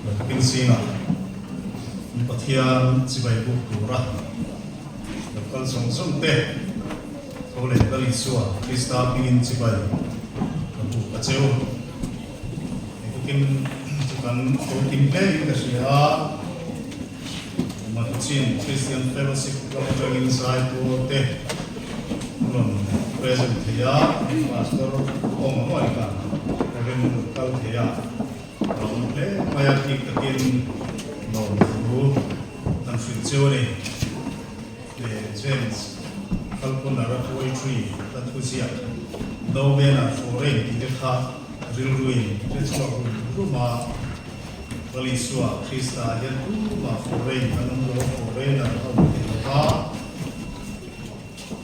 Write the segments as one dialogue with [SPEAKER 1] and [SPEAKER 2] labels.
[SPEAKER 1] Tukin zingah Pathian chibai buk tura lo kal zawng zawng te tho leh Lal Isua Krista hmingin chibai ka buk a che u. Hei tukin chu kan tho kim hle in ka hria a, Matuchin Christian Fellowship lam atangin zai pawl te an rawn present thei a, Pastor awm ang awih khan Reverend lo kal thei a. A awm hle mai a, thik takin lawmthu kan hrilh cheu a ni. He James Falconer-a poetry hla thu ziak No Men Are Foreign tih te kha rilruin hre chhuak rum rum a, Lal Isua Krista hian tumah foreign kan awm lo, foreigner a awm thei lo va.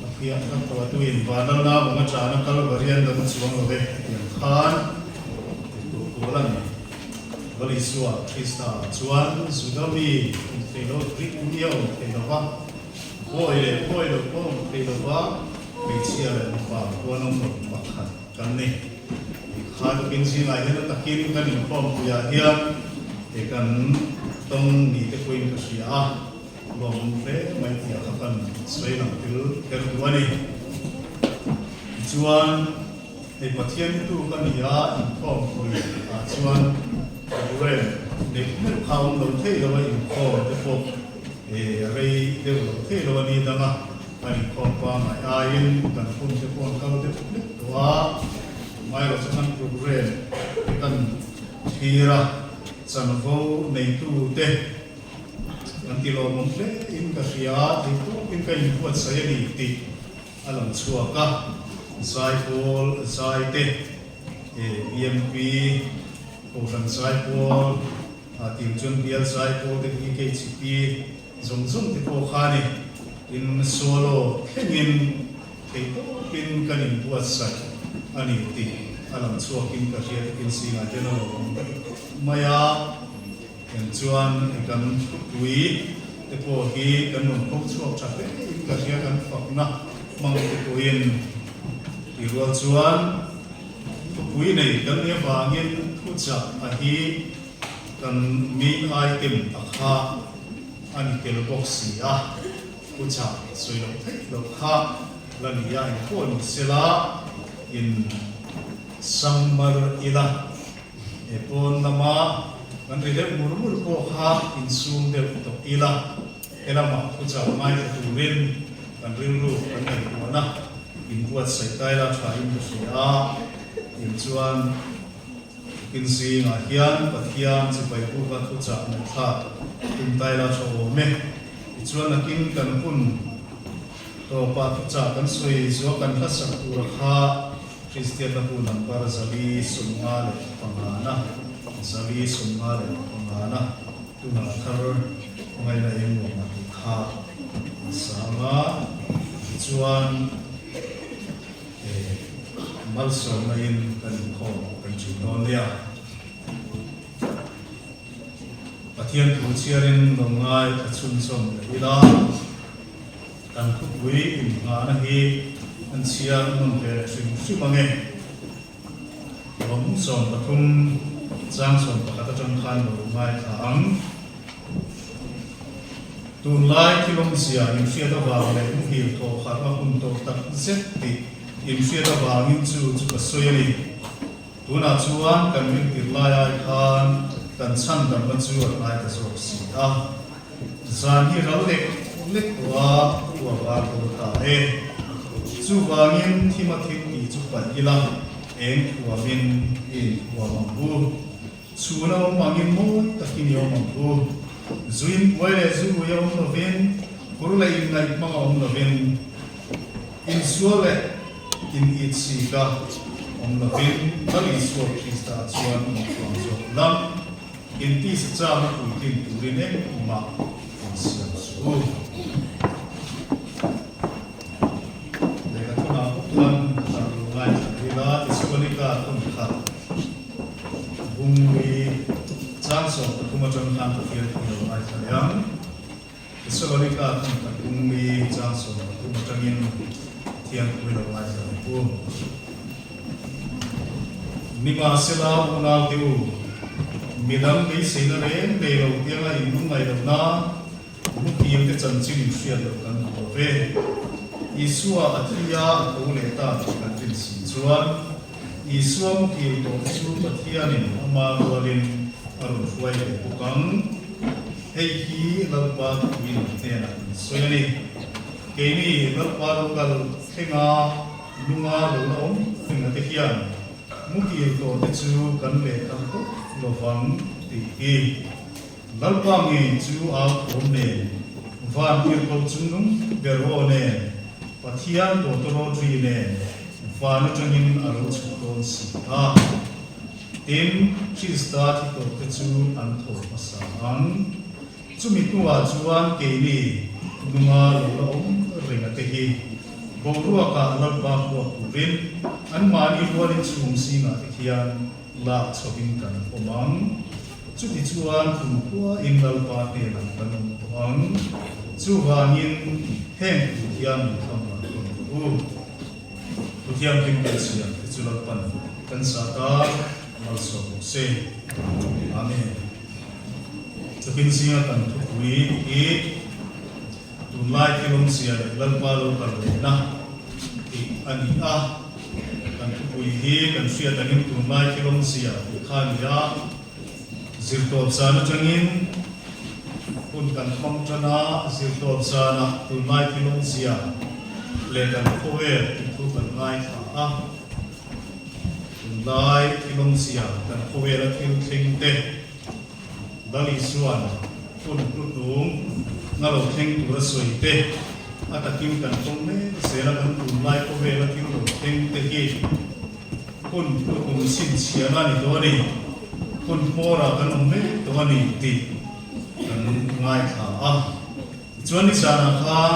[SPEAKER 1] A phiah hla phuahtuin Vanlalna awm atana Kalvarian dang chuang lo e a tiang khan tih tur a ni. Lal Isua Krista chuan Juda mi awm thei lo, Greek mi a awm thei lo va, bawi leh bawi lo pawh awm thei lo va, hmeichhia leh mipa huan awm lo pakhat kan ni. Kha tukin zingah hian a takin kan inkhawmpuiah hian kan tawng ni te pawhin ka hria a. Lawmawm hle mai tih kha kan sawi lang tel kher duh a ni. Tichuan, hei Pathian hi tu ka ni a, inkhawmpui ah chuan program neih meuh kha awm lo thei lo a, inkhawm te pawh rei deuh lo thei lo a ni dang a, kan inkhawm pangngai aiin kan hun te pawh an kal deuh hlek tawh a, tungai chu kan program te kan thlir a, chanvo neitu te Kan ti lawmawm hle in ka hria, thei tawkin ka inbuatsaih a ni tih a lang chhuak a. Zaipawl Zaite, BMP, Kohhran Zaipawl, tih chuan Bial Zaipawl te BKHP zawng zawng te pawh kha a ni. Tin, solo thlengin thei tawkin kan inbuatsaih a ni tih a lang chhuakin ka hria takin zingah hian a lawmawm mai a. Kan chuan kan thupui te pawh hi kan rawn kho chhuak tha hle in ka hria kan fakna hmang te pawhin ti rual chuan thupui nei kan nih avangin thuchah a hi kan main item a kha a ni tel bawk si a, thuchah sawi loh theih loh kha la ni a engpawh ni sela in sangmar ila. He pawn lama kan ri deuh mur mur pawh kha insum deuh tawh ila, he lamah thuchah ngaithla turin kan rilru kan ngaihtuahna inbuatsaih tai la thain ka hria a, tin chuan tukin zingah hian Pathian chibai buka thuchah ngaihthlak tum tai la tha awm e. Tichuan nakin kan hun tawpah thuchah kan sawi zuah kan hlasak tura kha Kristianna hu number 455 na, 455 na, tunah thar ngaina eng nuam a tih kha a sang a, tichuan malsawmna in kan inkhawm kan thin dawn nia. Pathian thu chhiarin lo ngai a chhunzawm leh ila. Kan thupui inngahna hi an chhiar nawn ve leh hrim hrim ang e. Rawng 13 chang 11 atang khan lo ngaithla ang. Tunlai thilawmzia inhriat avang leh muhil thawh harh a hun tawh tak zet tih inhriat avangin chu chu ka sawi a ni. Tunah chuan kan rintir lai ai khan kan chhandamna chu a hnai ta zawk si a. Zan hi ral lek lek tawh a, u a var dawn ta e. Chuvangin thima thil tih chu paih ila, eng thuamin i inthuam ang u. Chhun a awm angin mawi takin i awm ang u. Zuin buai leh zu ui a awm lovin, phur leh inngaih hmang a awm lovin, insual leh in-it-sik a awm lovin Lal Isua Krista chuan inthuam zawk lam. Intisa chang a puitlin turin engmah in siam suh u. Lehkha thunah bawk khan kan lo ngaithla ila, Thessalonika thun khat bungui chang 13 atang khan Pathian thu lo ngaithla leh ang. Thessalonika thun khat bungui chang 13 atangin Pathian thu lo ngaithla leh u. Nimahsela unaute u. Midang beiseina reng nei lo tianga in lungngaih loh nan muhil te chanchin in hriat loh kan duh lo ve. Isua a thi a, a tho leh ta tih kan rin si chuan Isua muhil tawh te chu Pathianin ama rualin a rawn hruai ve bawk ang. Hei hi Lalpa thupuiin hnenah min sawi a ni. Keini Lalpa lo kal thlenga lunga lo la awm reng ate hian muhil tawh te chu kan leh kal tawp lovang tih hi Lalpa ngei chu au thawm nen, van tirhkoh chungnung ber aw nen, Pathian tawtawrawtri nen van atangin a lo chhuk dawn si a. Tin, Krista thi tawh te chu an tho hmasa ang. Chumi hnuah chuan keini nunga lo la awm reng a te hi boruakah Lalpa huak turin anmahni rualin chhung zingah te khian lak chhovin kan awm ang. Chutichuan kumkhuain Lalpa hnenah kan awm tawh ang. Chuvangin heng thu hian min tham lah tawn rawh u. Thu thianghlim kan siam te chu Lalpan kan sa ta malsawm rawh se. Amen. Tukin zinga kan thupui hi tunlai thil awmzia leh Lalpa lo kal lehna tih a ni a. Kan thupui hi kan hriat angin tunlai thil awmzia tih kha a ni a. Zirtawp zan atangin hun kan hmang tan a, zirtawp zana tunlai thil awmzia leh kan khawvel tih thu kan ngaithla a. Tunlai thil awmzia kan khawvela thil thleng te Lal Isua'n hun hnuhnung na lo thleng tura sawi te a takin kan tawng mek zel a, kan tunlai khawvela thil lo thleng te hi hun hnuhnung chhinchhiahna a ni tawh a ni, hun hmawrah kan awm mek tawh a ni tih kan ngaithla a. Tichuan nizanah khan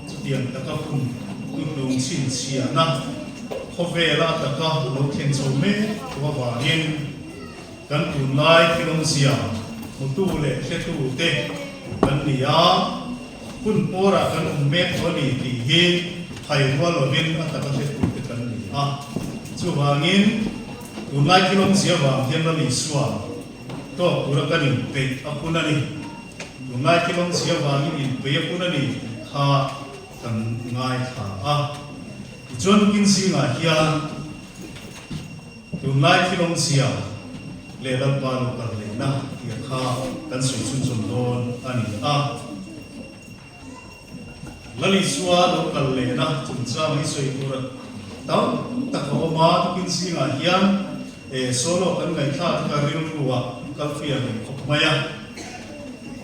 [SPEAKER 1] Chutiang taka hun hnuhnung chhinchhiahna khawvela taka lo thlen chho mek tawh avangin kan tunlai thilawmzia hmutu leh hretute kan ni a, hun pawrah kan awm mek tawh a ni tih hi thai rual lovin a taka hretute kan ni a. Chuvangin tunlai thilawmzia vang hian Lal Isua tawk tura kan inpeih a hun a ni. Tunlai thil awmzia vangin inpei a hun a ni tih kha kan ngaithla a. Tichuan kin zingah hian tunlai thil awmzia leh Lalpa lo kal lehna tih kha kan sawi chhunzawm dawn a ni a. Lal Isua lo kal lehna chungchang hi sawi tur tam tak a awm a, tukin zingah hian solo kan ngaihthlak te kha rilru ah kal fiah reng khawp mai a.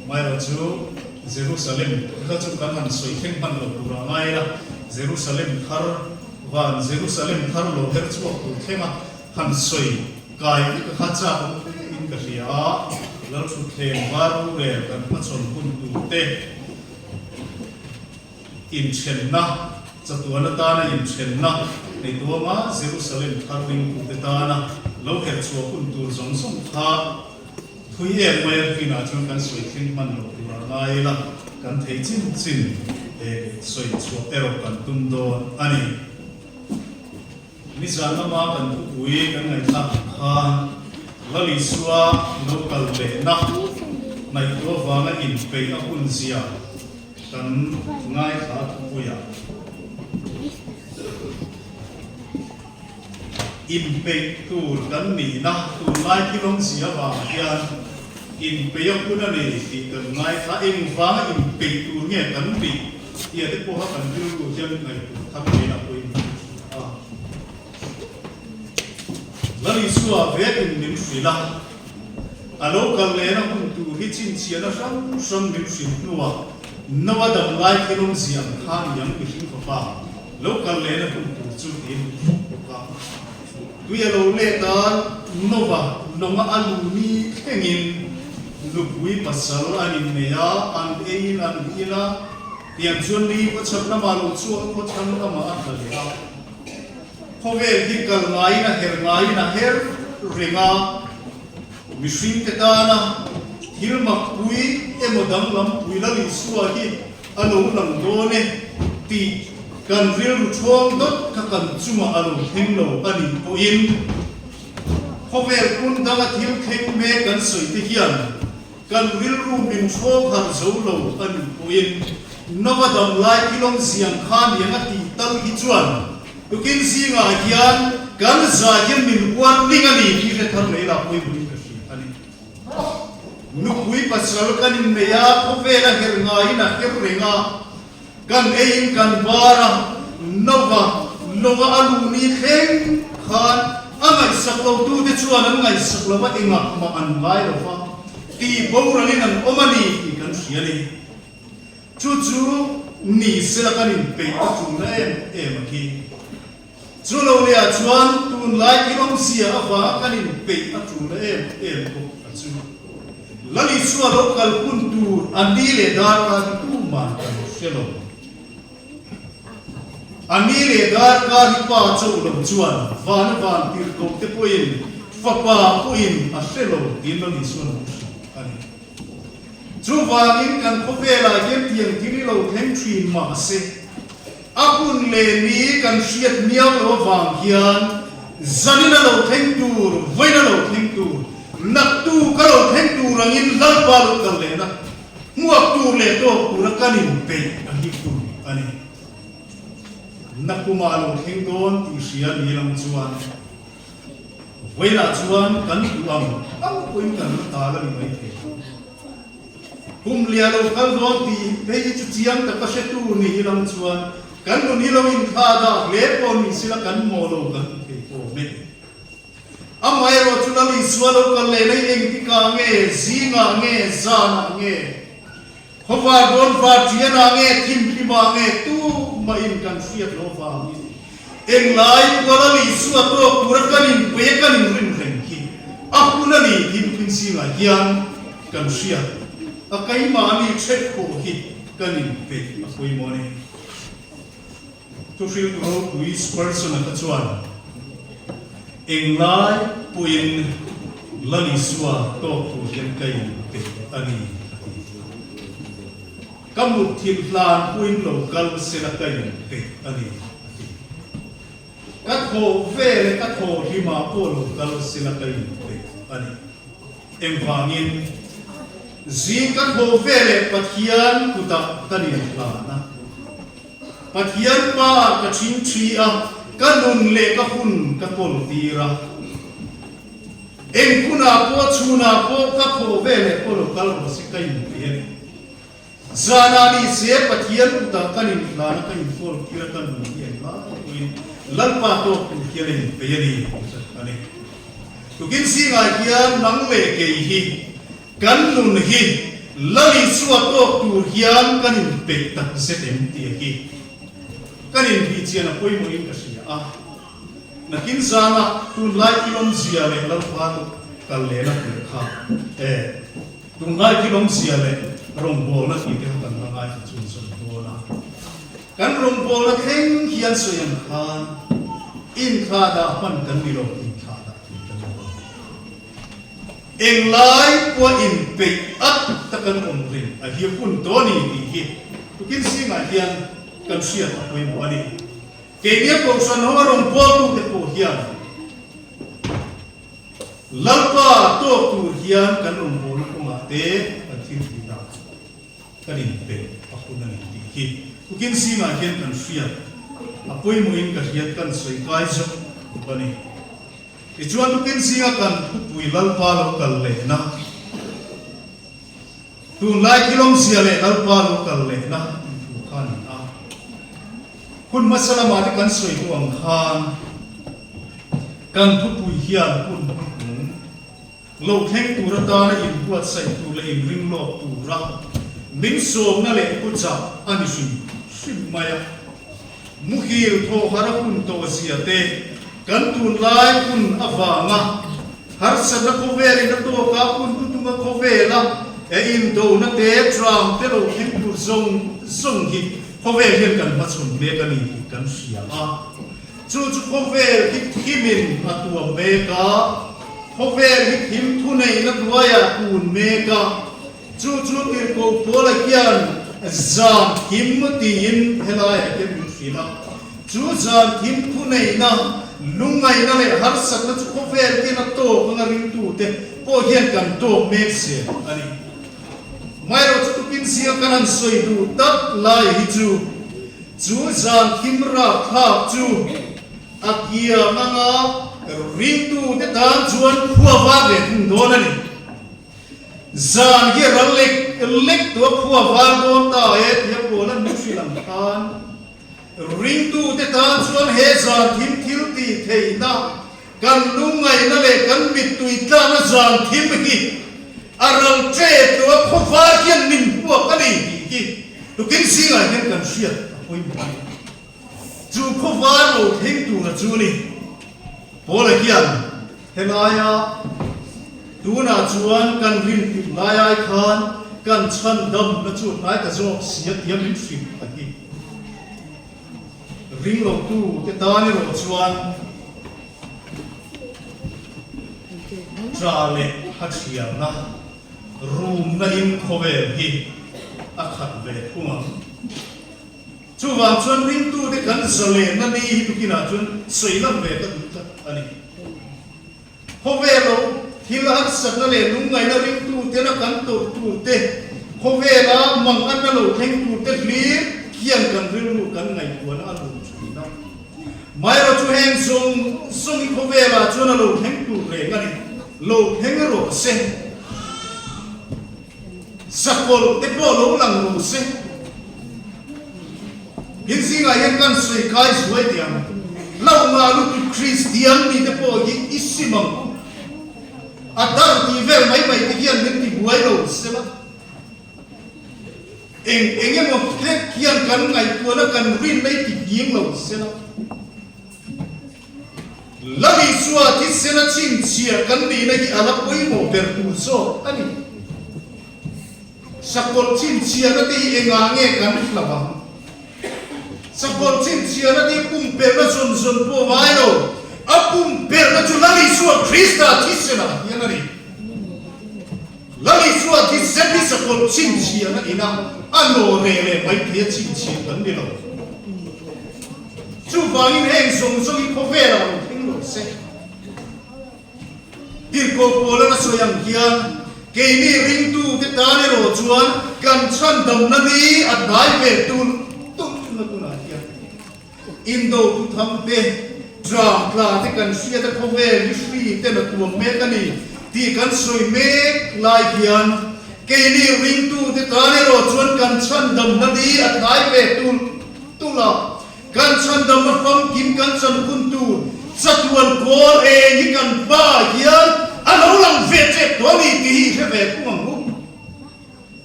[SPEAKER 1] Amaherawh chu Jerusalem kha chu kan han sawi thleng hman lo tur a ngai a, Jerusalem thar van Jerusalem thar lo her chhuak tur thleng a han sawi kai vek a kha chak awm hle in ka hria a, Lalthutthleng var rurel kan hmachhawn hun tur te inthenna chatuan atana inthenna nei tuanga Jerusalem thar ringtute tana lo her chhuah hun tur zawng zawng kha Thui em mai a hnenah chuan kan sawi thleng hman loh tur a ngai ila, kan thei chin chin eh sawi chhuah erawh kan tum dawn a ni. Nizan lama kan thupui kan ngaihthlak ang khan Lal Isua lo kal lehna ngaihtuah vanga inpeih a hun zia kan ngaithla thupuiah. Inpeih tur kan nihna tunlai thil awmzia avang hian inpeih a hun a ni tih kan ngaithla. Engvanga inpeih tur nge kan nih tih te pawha kan rilru hian ngaihtuah thar mai a pawimawh thin a. Lal Isua vekin min hrilh a, a lo kal lehna hun tur hi chhinchhiahna hrang hrang min hrilh hnuah Noa damlai thil awmzia ang kha ni ang mihring fapa Lo kal lehna hun tur chu tiin min hrilh bawk a. Tui a lo let a, Nova lawnga a lu ni thlengin nupui pasal an innei a, an eiin an in a, tiang chuan ni khawchhak lamah lo chhuak a, khawthlang lamah a tla leh a. Khawvel hi kal ngaiin a her ngaiin a her reng a, mihringte tana thil makpui emaw danglampui Lal Isua hi A lo lang dawn e tih kan rilru ṭhuang dawt kha kan chungah a lo thleng lo a nih pawhin. Khawvel hmun danga thil thleng mek kan sawi te hian kan rilru min hrawng harh zo lo a nih pawhin Nova dam lai thilawm ziang kha niang a tih tal hi chuan tukin zingah hian kan za hian min warning a ni tih hre thar leh ila pawimawhin ka hria a ni. Nupui pasal kan innei a, khawvel a herh ngaiin a her reng a, kan eiin kan bar a, Nova lawnga a luh ni thleng khan a ngaihsak lotute chuan an ngaihsak lo a, engah mah an ngai lo va, tih boralin an awm a ni tih kan hria a ni. Chu chu ni sela kan inpeih a tul em em a khi. Chu lo leh ah chuan tunlai thil awmzia avanga kan inpeih a tul em em bawk a chu. Lal Isua lo kal hun tur a ni leh darkar hi tuman kan hre lo. A ni leh darkar hi pa chauh lo chuan vana van tirhkoh te pawhin fapa pawhin a hre lo tiin Lal Isuan a lo hrilh a ni. Chuvangin kan khawvelah hian tiang thil hi lo thleng thin mah se, A hun leh ni kan hriat miau lo avang hian zanin a lo thleng tur, vawiin a lo thleng tur, naktu ka lo thleng tur angin Lalpa lo kal lehna hmuak tur leh tawk tura kan inpeih a hi hun a ni. Nakuma a lo thleng dawn tih hria ni lang chuan vawiinah chuan kan duh ang ang pawhin kan la tal a ni maithei. Kum lia lo kal dawn tih phei hi chu chiang taka hretu ni i lang chuan kan nun hi lo inthla dah hle pawh ni sila kan maw lo kan ti thei pawh mai. Amaherawh chu Lal Isua lo kal leh lei engtikah nge, zingah nge, zanah nge, khawvar dawn var ṭianah nge, thimhlimah nge tumahin kan hriat loh avangin Englai pawh Lal Isua tawk tura kan inpei a kan inrin reng hi a hun a ni tih Putin zingah hian kan hriat a keimahni ṭhek khawh hi kan inpeih a pawimawh a ni. Thuhriltu ropui Spurgeon-a kha chuan englai pawhin Lal Isua tawk tur hian ka inpeih a ni a ti. Ka mut thil hlan puin lo kal sela ka inpeih a ni, a ti. Ka thawh ve leh ka thawh hlimah pawh lo kal sela ka inpeih a ni. Engvangin? Zing ka thawh ve leh Pathian kutah ka ninhlan a. Pathian pa ka ṭhingṭhi a, ka nun leh ka hun ka kawl tir a. Eng hunah pawh chhunah pawh ka thawh ve leh pawh lo kal rawh se ka inpeih a ni. Zanah ni se Pathian kutah kan inhlan a, ka inkawl tir a, ka nun hi eng lai pawhin Lalpa tawk tur hian a inpeih a ni tih a ni. Tukin zingah hian nang leh kei hi kan nun hi Lal Isua tawk tur hian kan inpeih tak zet em tih hi kan inbihchian a pawimawhin ka hria a. Nakin zana tunlai thil awmzia leh Lalpa kal lehna tur kha e. Tunlai thil awmzia leh rawngbawlna tih te kha kan la ngaithla chun zawn dawn a. Kan rawngbawlna thleng hian sawi ang khan inthlah dah hman kan ni lo, inthlah dah thei kan ni lo. Englai pawh inpeih at tak an awm reng a hi hun tawh a ni tih hi tukin zingah hian kan hriat a pawimawh a ni. Keini a kohhran ho a rawngbawltute pawh hian Lalpa tawk tur hian kan rawngbawlna kawngah te kan thil tihna kan inpeih a hun a ni tih hi tukin zingah hian kan hriat a pawimawhin ka hriat kan sawi kai zawk bawk a ni. Tichuan tukin zinga kan thupui Lalpa lo kal lehna, tunlai thil awmzia leh Lalpa lo kal lehna tih thu kha a ni a. Hun hmasa lamah te kan sawi duh ang khan kan thupui hian hun hnuhnung lo thleng tur atana inbuatsaih tur leh inring lawk tura min sawmna leh thuchah a ni hrim hrim mai a. Muhil thawhar a hun tawh zia te, kan tunlai hun avanga harsatna khawvelin a tawk a, hun tutunga khawvela e indona te, tram te lo thleng tur zawng zawng hi khawvel hian kan hmachhawn mek a ni tih kan hria a. Chu chu khawvel hi thimin a tuam mek a, khawvel hi thim thuneihna hnuaiah kun mek a, Chu chu tirhkoh Paula hian zan thim tiin helaiah hian min hrilh a. Chu zan thim thuneihna Lungngaihna leh harsatna chu khawvel hian a tawk anga ringtute pawh hian kan tawk mek zel a ni. Amaherawhchu tukin zia kan han sawi duh tak lai hi chu, chu zan thim rakthlak chu a kiang anga ringtute tan chuan khua var leh thung dawn a ni. Zan hi ral lek lek tua khua var dawn ta e tia pawl an min hrilh ang khan, Ringtute tan chuan he zan thim thil tih theihna, kan lungngaihna leh kan mittui tlakna zan thim hi a ral ṭe tlua khawvar hian min hmuak a ni tih hi tukin zingah hian kan hriat a pawimawh a ni. Chu khawvar lo thleng tura chu ni. Paula hian helaia tunah chuan kan rin tirh lai ai khan kan chhandamna chu hnai ta zawk sia tia min hrilh a hi. Ringlotu te tan erawh chuan tla leh a thiamna rumna in khawvel hi a khat ve thung ang. Chuvang chuan ringtute kan zalenna ni hi tukinah chuan sawi lam ve ka duh tlat a ni. Khawvelo thil harsatna leh lungngaihna ringtutena kan tawrh turte, khawvela manganna lo thleng turte hlir hian kan rilru kan ngaihtuahna a lum thin a. Maherawh chu heng zawng zawng hi khawvelah chuan a lo thleng tur reng a ni. Lo thleng rawh se. Sakawlh te pawh lo lang rawh se. Heng zingah hian kan sawi kai zuai teh ang. Hlauhna lutuk Kristian mite pawh hi i sim ang u. A dar tih vel mai mai te hian min ti buai lo sela. Eng eng emaw hlek hian kan ngaihtuahna kan rinna i ti nghing lo sela. Lal Isua thisena chhinchhiah kan nihna hi a la pawimawh ber tur zawk a ni. Sakawlh chhinchhiahna te hi engah nge kan hlauh ang? Sakawlh chhinchhiahna te hi pumpelhna zawn zawn pawh ngai lo. A pumpelhna chu Lal Isua Krista thisenah hian a ni. Lal Isua thisen hi sakawlh chhinchhiahna ina a nawh reh leh mai thei a chhinchhiah kan ni lo. Chuvangin heng zawng zawng hi khawvelah lo thleng lo se. Tirhkoh Paula'n a sawi ang hian, Keini ringtute tan erawh chuan kan chhandamna ni a hnai ve tul tul thung a tunah hian indo thuthang te, tram tla te kan hriat a khawvel hi hri ten a tuam mek a ni tih kan sawi mek lai hian keini ringtute tan erawh chuan kan chhandamna ni a hnai ve tul tul a. Kan chhandamna famkim kan chan hun tur chatuan kawl eng hi kan hma hian a lo lang ve tep tawh a ni tih hi i hre ve thung ang u.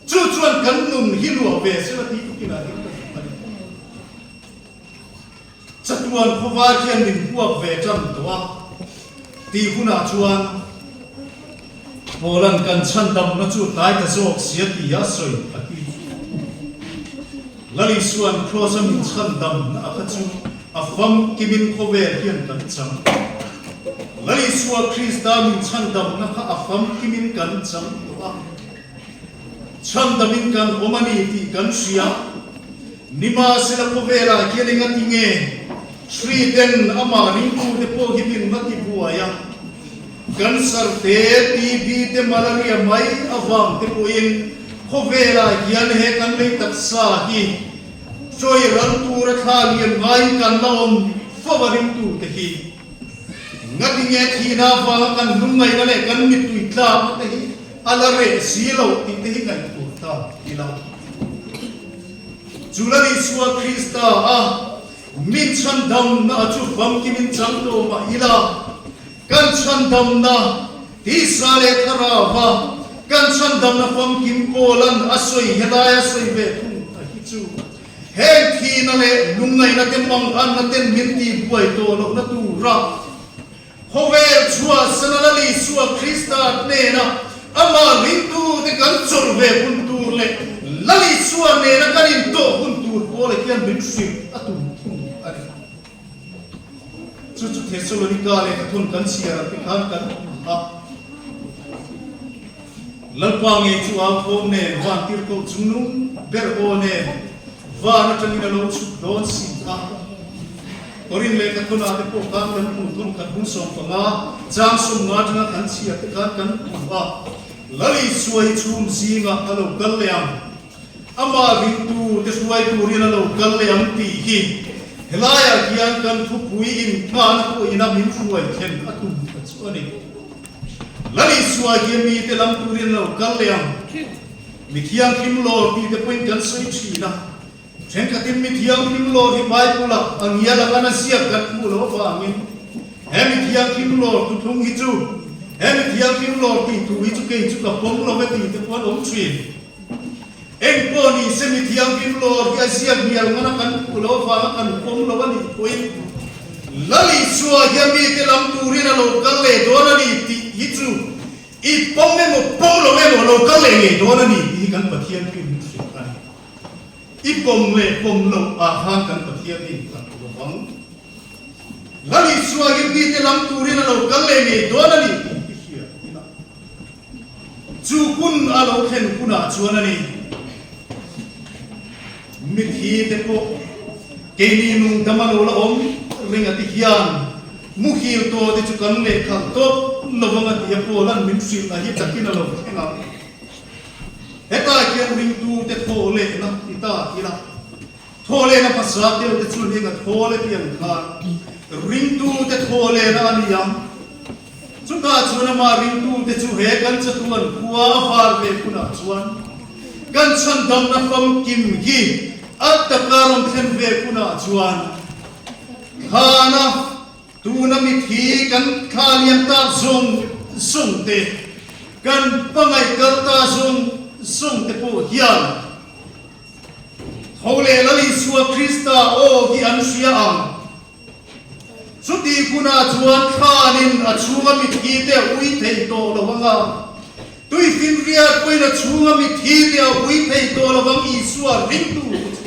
[SPEAKER 1] Chu chuan kan nun hi luah ve sela tih tukinah hian ka duh a ni. Chatuan khawvar hian min huak ve tan tawh a tih hunah chuan Paula'n kan chhandamna chu tlai ta zawk sia tih a sawi a ti. Lal Isua'n Kraws-a min chhandamna a kha chu a famkimin khawvel hian kan chang. Lal Isua Krista min chhandamna kha a famkimin kan chang tawh a. Chhandamin kan awm a ni tih kan hria. Nimahsela khawvelah hian eng a ti nge? Hri ten amah ringtute pawh hi min va ti buai a. Cancer te, TB te, malaria mai avang te pawhin khawvelah hian he kan lei taksa hi chawi ral tura thla lian ngaiin kan la awm fo a ringtute hi. Ngatinge thihna avanga kan lungngaihna leh kan mittui tlakna te hi a la reh si loh tih te hi ngaihtuah ta ila. Chu Lal Isua Krista a min chhandamna a chu famkimin chang tawh mah ila, kan chhandamna tisa leh thlarauva kan chhandamna famkim Paula'n a sawi helai a sawi ve thung a hi chu heng thihna leh lungngaihna te manganna ten min tihbuai tawh lohna tura Khawvel chhuahsana Lal Isua Krista hnena amah ringtute kan chawlh ve hun tur leh Lal Isua nena kan intawh hun tur Paula hian min hrilh a tum thung a ni. Chu chu Thesalonika lehkhathawn kan chhiar ang te khan kan hmu a. Lalpa ngei chu au thawm nen van tirhkoh chungnung ber aw nen van atangin a lo chhuk dawn si a. Korin lehkha thawnah te pawh khan kan hmuh thawm khat bung 15 chang 50 atanga kan chhiar te khan kan hmu a, Lal Isua hi chhum zingah a lo kal leh ang, amah ringtu te hruai turin a lo kal leh ang tih hi helaiah hian kan thupui inthahna pawh ina min hruai thlen a tum ta chu a ni. Lal Isua hi mite lam turin a lo kal leh ang. Mi thianghlim lawr tih te pawhin kan sawi thin a. Thenkhatin mi thianghlim lawr hi Bible-ah a ngial anga na ziak kan hmuh loh avangin he mi thianghlim lawr thuthlung hi chu, he mi thianghlim lawr tih thu hi chu kei chu ka pawm lo e tih te pawh an awm thin. Eng pawh ni se mi thianghlim lawr hi a ziak ngial ngana kan hmuh loh avanga kan pawm lo a nih pawhin Lal Isua hian mite lam turin a lo kal leh dawn a ni tih hi chu i pawm emaw pawm lo emaw lo kal leh ngei dawn a ni tih hi kan Pathian hi min hrilh a ni. I pawm leh pawm loh ah khan kan Pathian hi a hmu lo vang. Lal Isua hi mite lam turin a lo kal leh ngei dawn a ni tih i hriat ila. Chu hun a lo thlen hunah chuan a ni. Mithi te pawh keini nung dam a lo la awm ring a ti hian muhil tawh te chu kan lehkhalh tawp lo vang a ti a Paula'n min hrilh a hi takin a lo thleng ang. Hetah hian ringtute thaw lehna ti ta ila, thaw lehna hmasa deuh te chuan eng a thaw le tih ang khan ringtute thaw lehna a ni ang. Chutah chuan amah ringtute chu he kan chatuan khua a var ve hunah chuan kan chhandamna famkim hi a taka rawn thlen ve hunah chuan thlana Tuna mithi kan thla liam tak zawng zawng te, kan pangaih kal ta zawng zawng te pawh hian tho leh Lal Isua Krista aw hi an hria ang. Chutih hunah chuan thlanin a chhunga mithi te a ui thei tawh lo ang a, tuifinriat pawhin a chhunga mithi te a ui thei tawh lo ang Isua ringtu te chu.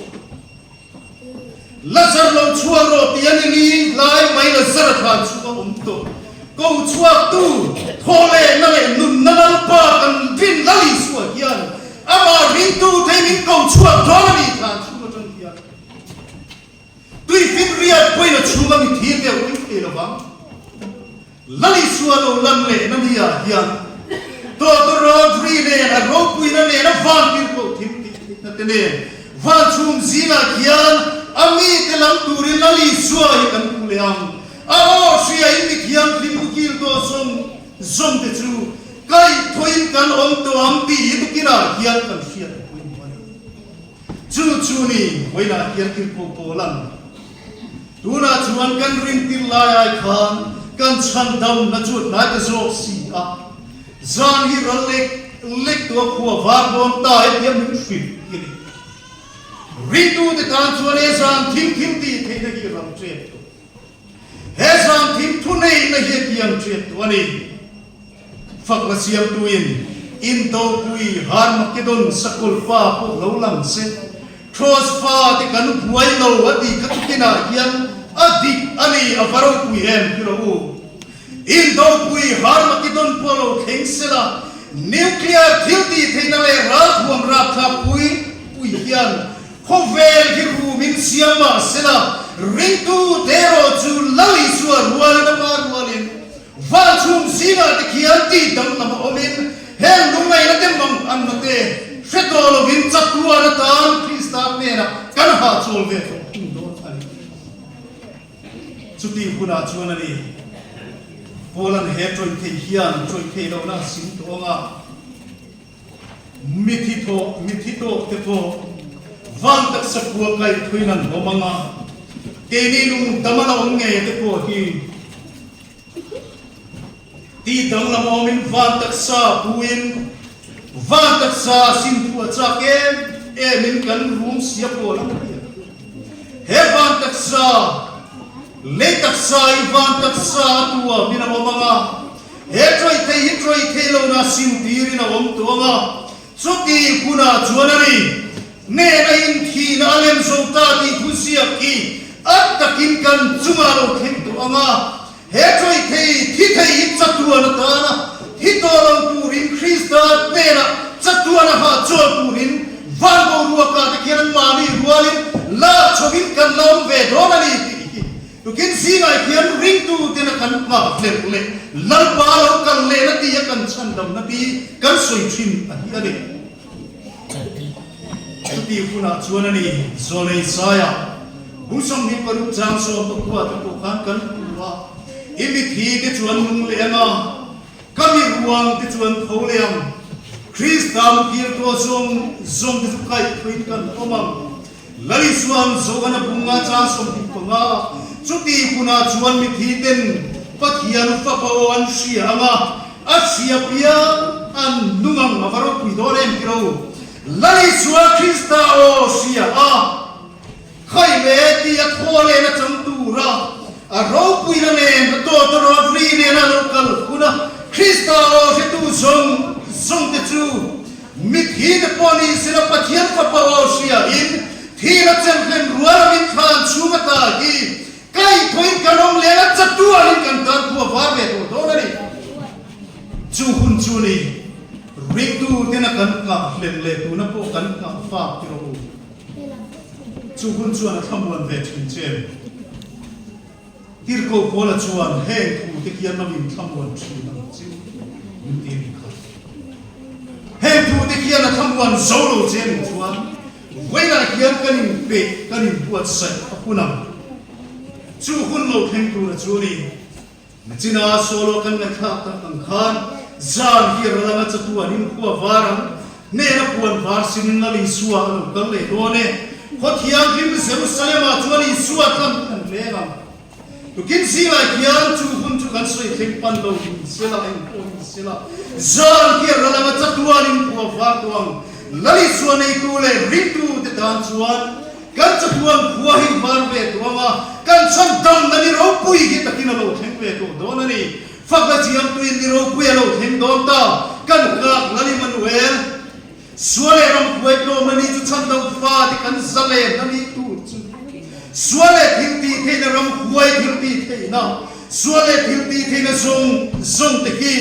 [SPEAKER 1] Lazar lo chhuak rawh tih a ni ni lai mai Lazar a thlan chhung a awm tawh. Ko chhuak tu, thaw leh na leh nunna Lalpa kan rin Lal Isua hian amah ringtu thei min ko chhuak dawn a ni thlan chhung atang hian tuifin riat pawhin a chhung a mi thir deuh ring thei lovang. Lal Isua lo lan leh na ni ah hian Doctor Rodri nen a ropuina nen a van tirhkoh thil tih theihna te nen van chhum zingah khian a mite lam turin Lal Isua hi kan hmu leh ang. A aw hria in mi thianghlim ukil tawh zawng zawng te chu kaihthawhin kan awm tawh ang tih hi tukinah hian kan hriat a pawimawh a ni. Chu chu ni vawiinah hian tirhkoh Paulan Tunah chuan kan rintir lai ai khan kan chhandamna chu hnai ta zawk si a, zan hi ral lek lek tawh a khua var dawn ta e tia min hrilh hi a ni. Ringtute tan chuan he zan thim thim tih theihna hi ram ṭep tawh. He zan thim thu neihna hi a tiang ṭep tawh a ni. Fakna siamtuin Indopui Harmakedon sakawlh pa pawh lo lang se, Kross fa te kan buai lo a tih kha tukinah hian a dik a ni, a va ropui em ti rawh u. Indopui Harmakedon pawh lo thleng se la, nuclear thil tih theihna leh ralthuam rapthlak pui pui hian khawvel hi rumin siam mah se la, ringtu te erawh chu Lal Isua rualin a pa rualin Van chhung zingah te khian tih danglam a awmin heng lungngaihna te mang anna te hre tawh lovin chatuan atan Krista hnenah kan hahchawl ve tawh thung dawn a ni. Chutih hunah chuan a ni, Paula'n he tawih thei hian tawih thei lohna a sim tawh ang a, Mithi thawh, mithi tawk te pawh van taksa khua kaih thuin an awm ang a, keini lung dam a la awm ngei te pawh hi tih danglam awmin van taksa buin van taksa sin thu a chak em emin kan rum sia pawl ang a nia. He van taksa, lei taksa i van taksa a tuamin a awm ang a, He tawih thei hi tawih thei lo na sim tirin a awm tawh ang a, chuti hunah chuan a ni hnena inthihna a lem zo ta tih thu ziak hi a takin kan chungah lo thleng tawh ang a, he tawih thei thi thei hi chatuan atana thi tawh lo turin Krista hnenah chatuan a hahchawl turin van boruakah te khian an mahni rualin lak chhovin kan la awm ve dawn a ni tih hi. Tukin zingah hian ringtu tena kan nghah hlerh leh Lalpa lo kal lehna tia kan chhandamna ti kan sawi thin a hi a ni. Chuti hunah chuan a ni, Zawlei Saia bu 26 chang 14 te pawh khan kan hmu a, I mithi te chuan nung leh ang a, ka mi ruang te chuan tho leh ang, Krista muhil tawh zawng zawng te chu kaihthawin kan awm ang. Lal Isuan Johana bunga chang 25, Chuti hunah chuan mithi ten Pathian fapa aw an hria ang a, a hria piang an nung ang a va ropui dawn em ti lo. Lal Isua Krista aw hria a, khai le ti a thaw len a chang tura a ropuina nen a dawt a rawt ri nena lo kal huna Krista aw hretu zawng zawng te chu Mithi te pawh ni sela Pathian Fapa aw hria in thil a chem hlen rual angin thlan chhung ata hi kaihthawin kan awm leh a chatuanin kan tan khu a var ve tawh dawn a ni. Chu hun chu ni ringtu tena kan nghah hlen leh tuna pawh kan nghah fak ti rawh u. Chu hun chuan a thlamuan ve thin che em? Tirhkoh Paula chuan heng thu te khian lo inthlamuan thin ang chiu min ti a nih kha. Heng thu te khian a thlamuan zo lo che a nih chuan vawiinah hian kan inpeih, kan inbuatsaih a hun ang. Chu hun lo thleng tura chu a ni. Nachina solo kan ngaihthlak tak ang khan zan hi ral anga chatuan in khua var ang hnena puan var sinin Lal Isua a lo kal leh dawn e. Khaw thianghlim Jerusalem ah chuan Isua tlang kan leng ang. Tukin zingah hian chu hun chu kan sawi thleng pan lo in sela eng pawh in sela zan hi ral anga chatuan in khua var tawh ang. Lal Isua neitu leh ringtu te tan chuan Kan chatuan khua hi van ve tawh ang a, kan chhan dam na ni ropui hi takin a lo thleng ve tawh dawn a ni. Fakna chiamtuin ni ropui a lo thleng dawn ta. Kan nghak Lal Immanuel, Sual leh ram khuai tlawmna ni chu chhan dam fate kan zalen na ni tur chu. Sual leh thil tih theihna ram khuai thil tih theihna, sual leh thil tih theihna zawng zawng te hi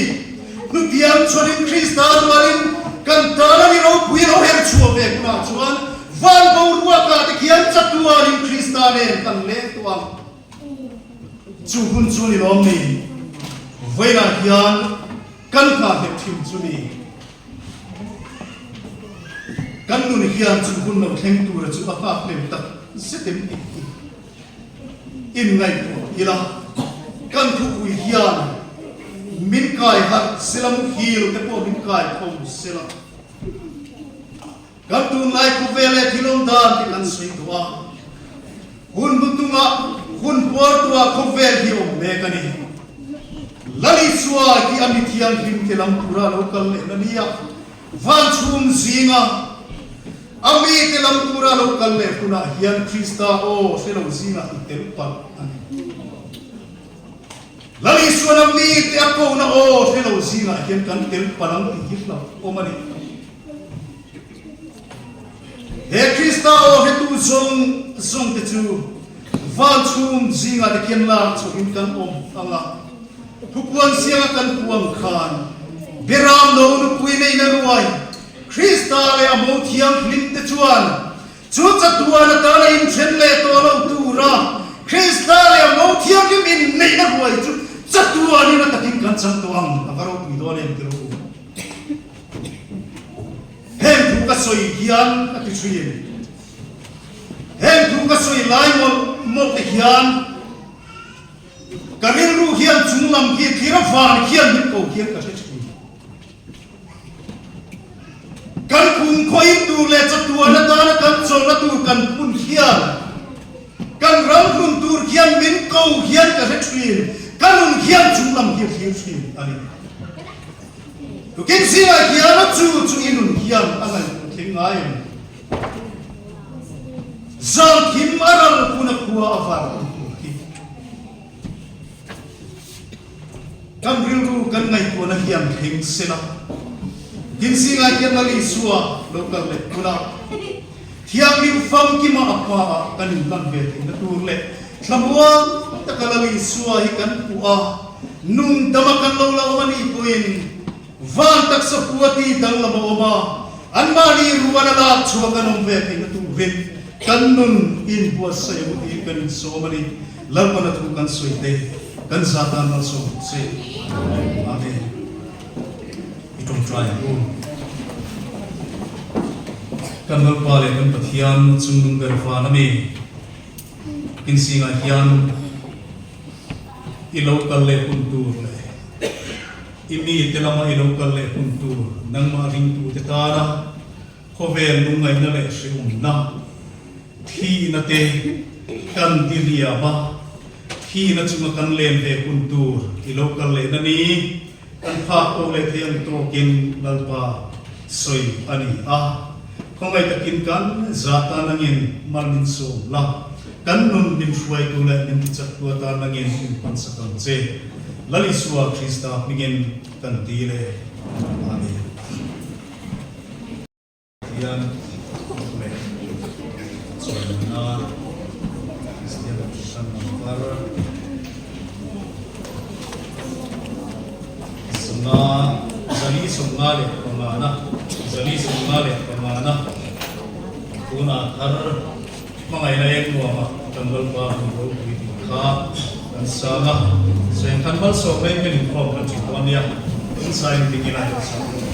[SPEAKER 1] hnutiang chhuanin Krista rualin kan tana ni ropui a lo her chhuah ve hunah chuan Van boruakah te khian chatuanin Krista nen kan leng tawh ang. Chu hun chu ni lawm ni? Vawiinah hian kan nghahhlep thin chu ni. Kan nun hian chu hun lo thleng tura chu a nghakhlem tak zet em tih hi inngaihtuah ila. Kan thupui hian min kai harh sela, muhil te pawh min kai tho sela. Kan tunlai khawvel leh thil awm dan te kan sawi tawh a, hun hnutunga hun puartuah khawvel hi awm mek a ni. Lal Isua hi a mi thianghlim te lam tura lo kal leh na nia, van chhung zinga a mi te lam tura lo kal leh hunah hian Krista aw hre lo zingah i tel palh a ni. Lal Isuan a mi te a kohna aw hre lo zingah hian kan tel palh ang tih hi hlauhawm a ni. He Krista aw hretu zawng zawng te chu van chhung zingah te khian lak chhuahin kan awm ang a, thupuan sianga kan puang khan Beram no nupui neihna ruai Krista leh a mo thianghlim te chuan chu chatuan atana inthen leh tawh lo tura Krista leh a mo thianghlim inneihna ruai chu chatuanin a takin kan chang tawh ang a va ropui dawn em ti rawh u. Heng thu ka sawi hian a ti thin. Heng thu ka sawi lai mawlh mawlh te hian ka rilru hian chunglam khi thlir a van khian min ko hian ka hre thin. Kan kumkhaw tur leh chatuan atana kan chawlhna tur kan phun hian kan ram hlun tur hian min ko hian ka hre thin. Ka nun hian chunglam hi a thlir thin a ni. Tukin zingah hian a chu chu i nun hian a ngaihtuah thleng ngai em? Zangthim a ral hun a khua a var hun tur hi kan rilru kan ngaihtuahna hian thleng sela. Tukin zingah hian Lal Isua lo kal leh huna Thianghlim famkima a hmaah kan inlan ve theihna tur leh thlamuang taka Lal Isua hi kan hmuh a, Nung dama kan lo la awm a nih pawhin van taksa hua ti danglam a awm a, anmahni rual a lak chhuah kan awm ve theihna turin kan nun inbuatsaih ang tiin kan insawm a ni. Lalpana thu kan sawi te kan za tan malsawm rawh se. Amen. I tawngtai ang u. Kan Lalpa leh kan Pathian chungnung ber van a mi. In zingah hian i lo kal leh hun tur leh i mite lama i lo kal leh hun tur nangmah ringtute tana khawvel lungngaihna leh hreawmna thihna te kan ti riam a, thihna chunga kan len ve hun tur i lo kal lehna ni kan phak tawk leh thei ang tawkin Lalpa sawi a ni a. Khawngaih takin kan za ta nangin mal min sawm la, kan nun min hruaitu leh min tichaktu atan nangin min hmansak ang che. Lal Isua Krista hmingin kan ti le. Amen. Pathian leh chawimaina Kristian Kohhran number 500, 455 na, 455 na tunah thar hmangaihna eng nuama kan Lalpa hun ropui tih kha kan sang a, Sengkhan malsawmna in kan inkhawm kan tih dawn nia, insai in ding ila hian sang dawn.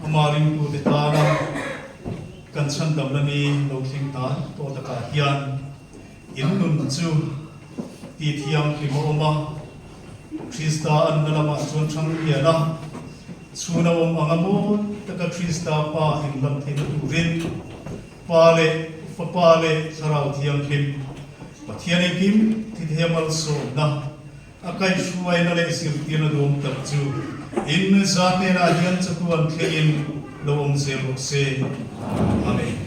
[SPEAKER 1] Amah ringtute tana kan chhandamna ni lo thleng tan tawh takah hian in nun chu ti thianghlim a awm a, Krista anna lamah chuan thang lian a, chhun a awm anga mawi taka Krista Pa inlam theihna turin Pa leh Fapa leh Thlarau Thianghlim Pathian engkim thi thei a malsawmna A kaihhruaina leh zirtirna duam tak chu in za hnenah hian chatuan thlengin lo awm zel rawh se. Amen.